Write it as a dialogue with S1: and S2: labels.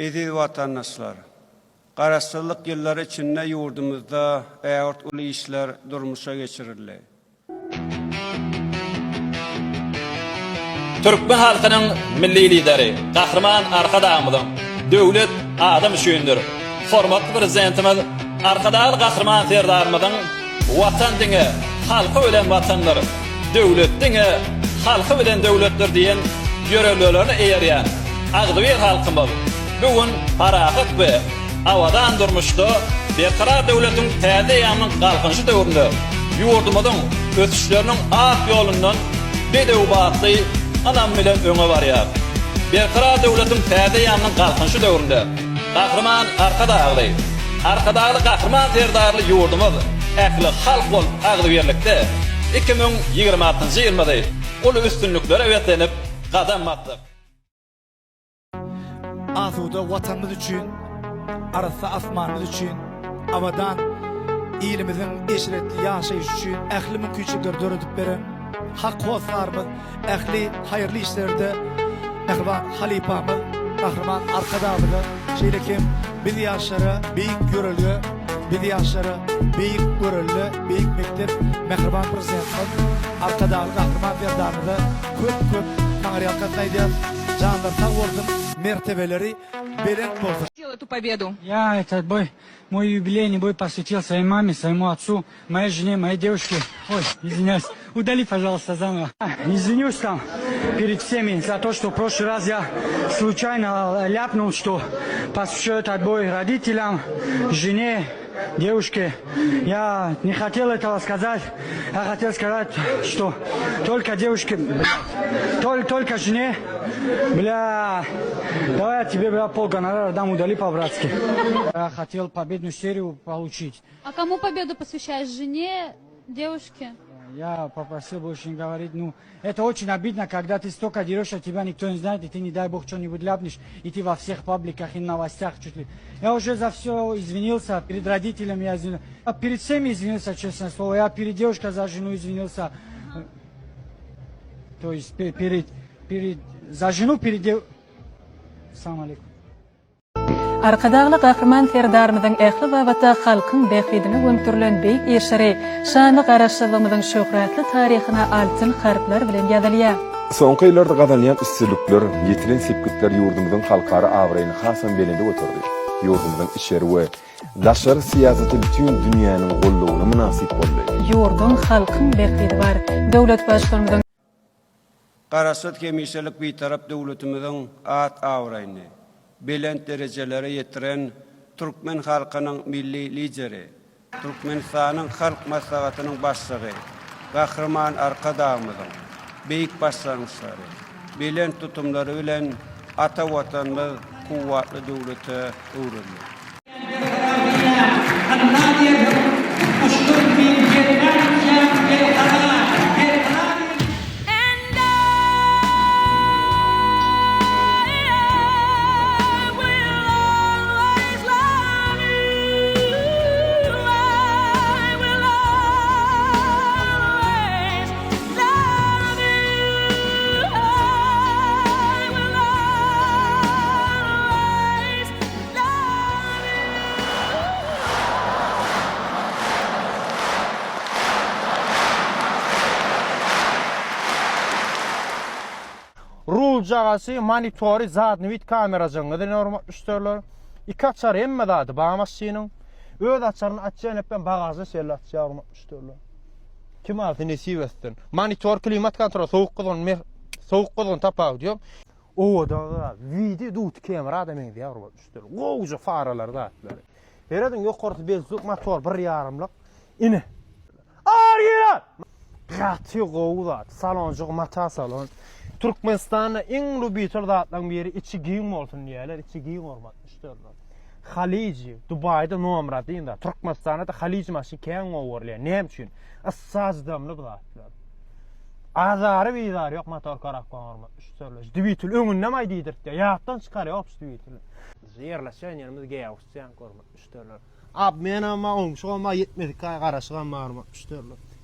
S1: Eziz watandaşlar! Garaşsyzlyk ýyllary içinde ýurdumyzda ägirt uly işler durmuşa geçirildi.
S2: Türkmen halkynyň Milli Lideri Gahryman Arkadagymyzyň Döwlet adam üçindir! Hormatly Prezidentimiz Arkadagly Gahryman Serdarymyzyň Watan diňe halky bilen Watandyr, döwlet diňe halky bilen döwletdir diýen ýörelgelerine eýerýän agzybir halkymyz bu gün parahat we abadan durmuşda Berkarar döwletiň täze eýýamynyň Galkynyşy döwründe ýurdumyzyň ösüşleriniň ak ýolundan bedew batly ynam bilen öňe barýar. Berkarar döwletiň täze eýýamynyň Galkynyşy döwründe Gahryman Arkadagly, Arkadagly Gahryman Serdarly ýurdumyz ähli halk bolup agzybirlikde 2026-njy ýylymyzy uly üstünliklere beslenip gadam basdyk.
S3: Asuda Watanymyz üçin, arassa asmanymyz üçin, abadan ilimiziň eşretli ýaşaýşy üçin ähli mümkinçilikleri döredip beren hak hossarymyz, ähli haýyrly işlerde mähriban halypamyz Gahryman Arkadagymyza, şeýle hem biz ýaşlara beýik ýörelge, biz ýaşlara beýik görelde, beýik mekdep mähriban Prezidentimiz Arkadagly Gahryman Serdarymyza köp-köp taňryýalkasyn aýdýarys. Janlary sag bolsun, mertebeleri belent bolsun.
S4: Эту победу.
S5: Я этот бой, мой юбилейный бой посвятил своей маме, своему отцу, моей жене, моей девушке. Ой, извиняюсь. Удали, пожалуйста, заново. Извинюсь там перед всеми за то, что в прошлый раз я случайно ляпнул, что посвящаю этот бой родителям, жене, девушке. Я не хотел этого сказать. Я хотел сказать, что только девушке, блядь, только, только жене, бля, давай я тебе, бля, пол гонорара дам, удали по-братски. Я хотел победную серию получить.
S4: А кому победу посвящаешь? Жене, девушке?
S5: Я попросил больше не говорить. Ну, это очень обидно, когда ты столько дерешься, а тебя никто не знает, и ты, не дай бог, что-нибудь ляпнешь, и ты во всех пабликах и новостях чуть ли. Я уже за все извинился, перед родителями я извинился. Я перед всеми извинился, честное слово. Я перед девушкой за жену извинился. То есть перед, перед, за жену перед дев... Салам алейкум.
S6: Arkadagly Gahryman Serdarymyzyň ähli babatda halkyň bähbidine gönükdirilen beýik işleri şanly Garaşsyzlygymyzyň şöhratly taryhyna altyn harplar bilen ýazylýar.
S7: Soňky ýyllarda gazanylýan üstünlikler, ýetilen sepgitler ýurdumyzyň halkara abraýyny hasam belende göterdi. Ýurdumyzyň içeri we daşary syýasaty bütin dünýäniň goldawyna mynasyp boldy.
S6: Ýurduň, halkyň bähbidi bar. Döwlet Baştutanymyzyň.
S1: Garaşsyz hemişelik Bitarap döwletimiziň at-abraýyny belent derejelere ýetiren türkmen halkynyň Milli Lideri, Türkmenistanyň Halk Maslahatynyň Başlygy Gahryman Arkadagymyzyň beýik başlangyçlary, belent tutumlary bilen ata Watanymyz kuwwatly döwlete öwrüldi.
S8: Ruljagası, monitory, zadny wid kamerajygyňyzy hormatly müşderiler. Iki açary hemme zady bar maşynyň. Öz açaryny açýan hepem bagažda şeýle açýar hormatly müşderiler. Kim alsa nesip etsin. Monitor, klimat kontrol, sowuk gyzgyn, sowuk gyzgyn tapawudy ýok. Owadan zat. Widi duty kemera-da meňzeýär hormatly müşderiler. Gowuja faralary zatlary. Serediň ýokarsy bezluk motor bir ýarymlyk. Ine. Original! Gaty gowy zat. Salonjygy mata salon. Türkmenistanda iň lubitel zatlaryň biri içi giň bolsun diýýärler. Içi giň hormatly müşderiler. Haliji, Dubaýda nomer odin zat. Türkmenistanda-da haliji maşyn kän gowy görülýär. Näme üçin? Yssa çydamly bu zatlar. Azary bizary ýok motor korobkaň hormatly müşderiler. Dwitel öňünden aý diýdirtýär. Ýatdan çykarýar opş dwiteli. Ýerleşýän ýerimiz Gäwüşjan hormatly müşderiler. Abmenam bar, oňşugam bar, ýetmedik gaý garaşygam bar hormatly müşderiler.